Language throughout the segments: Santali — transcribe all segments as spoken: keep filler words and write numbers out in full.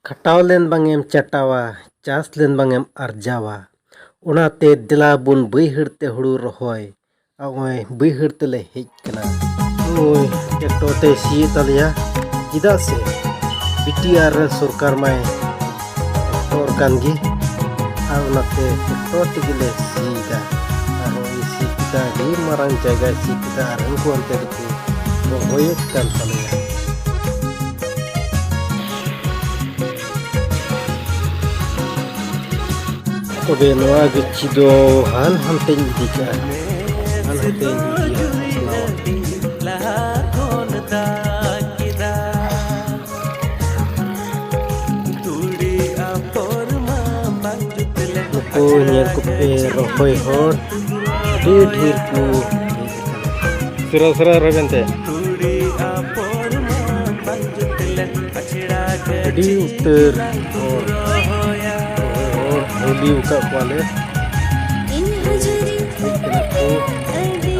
ᱠᱷᱟᱴᱟᱣ ᱞᱮᱱ ᱵᱟᱝ ᱮᱢ ᱪᱟᱴᱟᱣᱟ, ᱪᱟᱥ ᱞᱮᱱ ᱵᱟᱝ ᱮᱢ ᱟᱨᱡᱟᱣᱟ᱾ ᱚᱱᱟᱛᱮ ᱫᱮᱞᱟ ᱵᱚᱱ ᱵᱟᱹᱭᱦᱟᱹᱲ ᱛᱮ ᱦᱩᱲᱩ ᱨᱚᱦᱚᱭ᱾ ᱱᱚᱜᱼᱚᱭ ᱵᱟᱹᱭᱦᱟᱹᱲ ᱛᱮᱞᱮ ᱦᱮᱡ ᱠᱟᱱᱟ᱾ ᱱᱚᱜᱼᱚᱭ ᱴᱨᱟᱠᱴᱚᱨ ᱛᱮ ᱥᱤᱭᱮᱫ ᱛᱟᱞᱮᱭᱟ, ᱪᱮᱫᱟᱜ ᱥᱮ ᱵᱤ ᱴᱤ ᱟᱨ ᱨᱮᱱ ᱥᱚᱨᱠᱟᱨ ᱢᱟᱭ ᱴᱨᱟᱠᱴᱚᱨ ᱠᱟᱱ ᱜᱮ, ᱟᱨ ᱚᱱᱟᱛᱮ ᱴᱨᱟᱠᱴᱚᱨ ᱛᱮᱜᱮ ᱞᱮ ᱥᱤᱭᱮᱫᱟ᱾ ᱟᱨ ᱱᱚᱜᱼᱚᱭ ᱥᱤ ᱠᱮᱫᱟ, ᱟᱹᱰᱤ ᱢᱟᱨᱟᱝ ᱡᱟᱭᱜᱟᱭ ᱥᱤ ᱠᱮᱫᱟ, ᱟᱨ ᱩᱱᱠᱩ ᱚᱱᱛᱮ ᱫᱚᱠᱚ ᱨᱚᱦᱚᱭᱮᱫ ᱠᱟᱱ ᱛᱟᱞᱮᱭᱟ᱾ ᱛᱚᱵᱮ ᱱᱚᱣᱟ ᱜᱟᱹᱪᱷᱤ ᱫᱚ ᱦᱟᱱ ᱦᱟᱱᱛᱮᱧ ᱤᱫᱤ ᱠᱟᱜᱼᱟ, ᱦᱟᱱ ᱦᱟᱱᱛᱮᱧ ᱤᱫᱤᱭᱟ, ᱯᱟᱥᱱᱟᱣᱟ᱾ ᱱᱩᱠᱩ ᱧᱮᱞ ᱠᱚᱯᱮ, ᱨᱚᱦᱚᱭ ᱦᱚᱲ ᱟᱹᱰᱤ ᱰᱷᱮᱨ ᱠᱚ ᱦᱮᱡ ᱟᱠᱟᱱᱟ᱾ ᱥᱮᱨᱟ ᱥᱮᱨᱟ ᱨᱚᱦᱚᱭ ᱵᱮᱱ ᱛᱮ᱾ ᱟᱹᱰᱤ ᱩᱛᱟᱹᱨ ᱦᱚᱲ, ᱨᱚᱦᱚᱭ ᱦᱚᱲ ᱦᱟᱹᱣᱞᱤ ᱟᱠᱟᱫ ᱠᱚᱣᱟᱞᱮ᱾ ᱦᱮᱡ ᱠᱟᱱᱟ ᱠᱚ᱾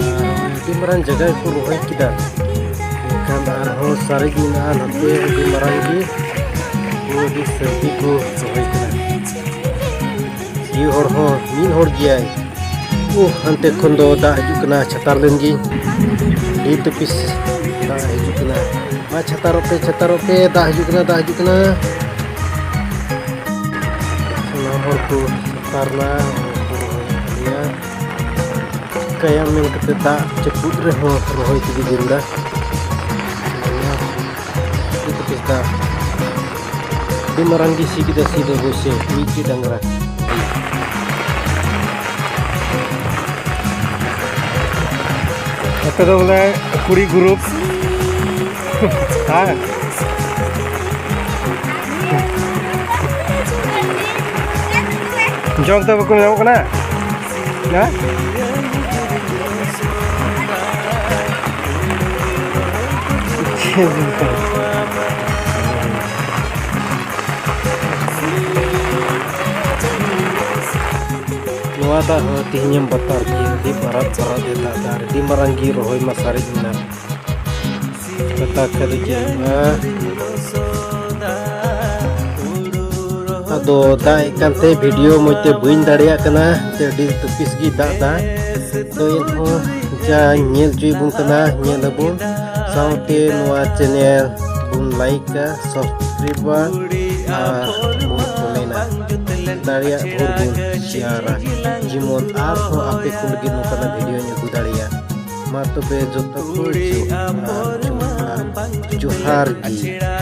ᱟᱨ ᱟᱹᱰᱤ ᱢᱟᱨᱟᱝ ᱡᱟᱭᱜᱟ ᱜᱮᱠᱚ ᱨᱚᱦᱚᱭ ᱠᱮᱫᱟ, ᱢᱮᱱᱠᱷᱟᱱ ᱟᱨᱦᱚᱸ ᱥᱟᱨᱮᱡ ᱢᱮᱱᱟᱜᱼᱟ ᱱᱚᱛᱮ ᱟᱹᱰᱤ ᱢᱟᱨᱟᱝ ᱜᱮ᱾ ᱩᱱᱠᱩ ᱟᱹᱰᱤ ᱥᱟᱹᱨᱫᱤ ᱠᱚ ᱨᱚᱦᱚᱭ ᱠᱟᱱᱟ᱾ ᱥᱤᱭᱳᱜ ᱦᱚᱲ ᱦᱚᱸ ᱢᱤᱫ ᱦᱚᱲ ᱜᱮᱭᱟᱭ᱾ ᱳ, ᱦᱟᱱᱛᱮ ᱠᱷᱚᱱ ᱫᱚ ᱫᱟᱜ ᱦᱤᱡᱩᱜ ᱠᱟᱱᱟ, ᱪᱷᱟᱛᱟᱨ ᱞᱮᱱ ᱜᱤᱧ᱾ ᱟᱹᱰᱤ ᱛᱟᱹᱯᱤᱥ ᱫᱟᱜ ᱦᱤᱡᱩᱜ ᱠᱟᱱᱟ᱾ ᱢᱟ ᱪᱷᱟᱛᱟᱨᱚᱜ ᱯᱮ, ᱪᱷᱟᱛᱟᱨᱚᱜ ᱯᱮ, ᱫᱟᱜ ᱦᱤᱡᱩᱜ ᱠᱟᱱᱟ, ᱫᱟᱜ ᱦᱤᱡᱩᱜ ᱠᱟᱱᱟ᱾ ᱥᱟᱱᱟᱢ ᱦᱚᱲ ᱠᱚ ᱪᱷᱟᱛᱟᱨ ᱱᱟ, ᱦᱚᱲ ᱠᱚ ᱨᱚᱦᱚᱭᱮᱫ ᱛᱟᱞᱮᱭᱟ᱾ ᱪᱤᱠᱟᱹᱭᱟᱢ ᱢᱮᱱ ᱠᱟᱛᱮ ᱫᱟᱜ ᱡᱟᱹᱯᱩᱫ ᱨᱮᱦᱚᱸ ᱨᱚᱦᱚᱭ ᱛᱮᱜᱮ ᱡᱤᱱᱫᱟ᱾ ᱟᱹᱰᱤ ᱛᱟᱹᱯᱤᱥ ᱫᱟᱜ᱾ ᱟᱹᱰᱤ ᱢᱟᱨᱟᱝ ᱜᱮ ᱥᱤ ᱠᱮᱫᱟ, ᱥᱤ ᱫᱚ ᱚᱵᱚᱥᱥᱳᱭ ᱢᱤᱫᱴᱮᱡ ᱰᱟᱝᱨᱟ᱾ ᱟᱯᱮ ᱫᱚ ᱵᱚᱞᱮ ᱠᱩᱲᱤ ᱜᱨᱩᱯ? ᱦᱮᱸ᱾ ᱡᱚᱢ ᱛᱮ ᱵᱟᱠᱚ ᱧᱟᱢᱚᱜ ᱠᱟᱱᱟ? ᱦᱮᱸ? ᱱᱚᱣᱟ ᱫᱟᱜ ᱦᱚᱸ ᱛᱮᱦᱮᱧᱮᱢ ᱵᱟᱛᱟᱨ ᱠᱮᱫ, ᱟᱹᱰᱤ ᱢᱟᱨᱟᱝ ᱢᱟᱨᱟᱝ ᱮ ᱫᱟᱜ ᱮᱫᱟ, ᱟᱹᱰᱤ ᱢᱟᱨᱟᱝ ᱜᱮ ᱨᱚᱦᱚᱭ ᱢᱟ ᱥᱟᱨᱮᱡ ᱢᱮᱱᱟᱜ᱾ ᱠᱟᱛᱷᱟ ᱠᱷᱟᱹᱞᱤ ᱪᱮᱫ ᱦᱚᱸ ᱵᱟᱝ᱾ ᱛᱚ ᱫᱟᱜ ᱮᱫ ᱠᱟᱱᱛᱮ ᱵᱷᱤᱰᱤᱭᱳ ᱢᱚᱡᱽ ᱛᱮ ᱵᱟᱹᱧ ᱫᱟᱲᱮᱭᱟᱜ ᱠᱟᱱᱟ, ᱛᱚ ᱟᱹᱰᱤ ᱛᱟᱹᱯᱤᱥ ᱜᱮ ᱫᱟᱜ ᱫᱟ᱾ ᱛᱚ ᱮᱱᱦᱚᱸ ᱡᱟ ᱧᱮᱞ ᱦᱚᱪᱚᱭ ᱵᱚᱱ ᱠᱟᱱᱟ, ᱧᱮᱞ ᱟᱵᱚᱱ᱾ ᱥᱟᱶᱛᱮ ᱱᱚᱣᱟ ᱪᱮᱱᱮᱞ ᱵᱚᱱ ᱞᱟᱭᱤᱠᱟ, ᱥᱟᱵᱥᱠᱨᱟᱭᱤᱵᱟ ᱟᱨ ᱵᱚᱱ ᱠᱚᱢᱮᱱᱟ᱾ ᱫᱟᱲᱮᱭᱟᱜ ᱵᱷᱳᱨ ᱵᱚᱱ ᱥᱮᱭᱟᱨᱟ, ᱡᱮᱢᱚᱱ ᱟᱨᱦᱚᱸ ᱟᱯᱮ ᱠᱚ ᱞᱟᱹᱜᱤᱫ ᱱᱚᱝᱠᱟᱱᱟᱜ ᱵᱷᱤᱰᱤᱭᱳᱧ ᱟᱹᱜᱩ ᱫᱟᱲᱮᱭᱟᱜ᱾ ᱢᱟ ᱛᱚᱵᱮ ᱡᱚᱛᱚ ᱠᱚ ᱡᱚᱦᱟᱨ, ᱡᱚᱦᱟᱨ, ᱡᱚᱦᱟᱨ ᱜᱮ᱾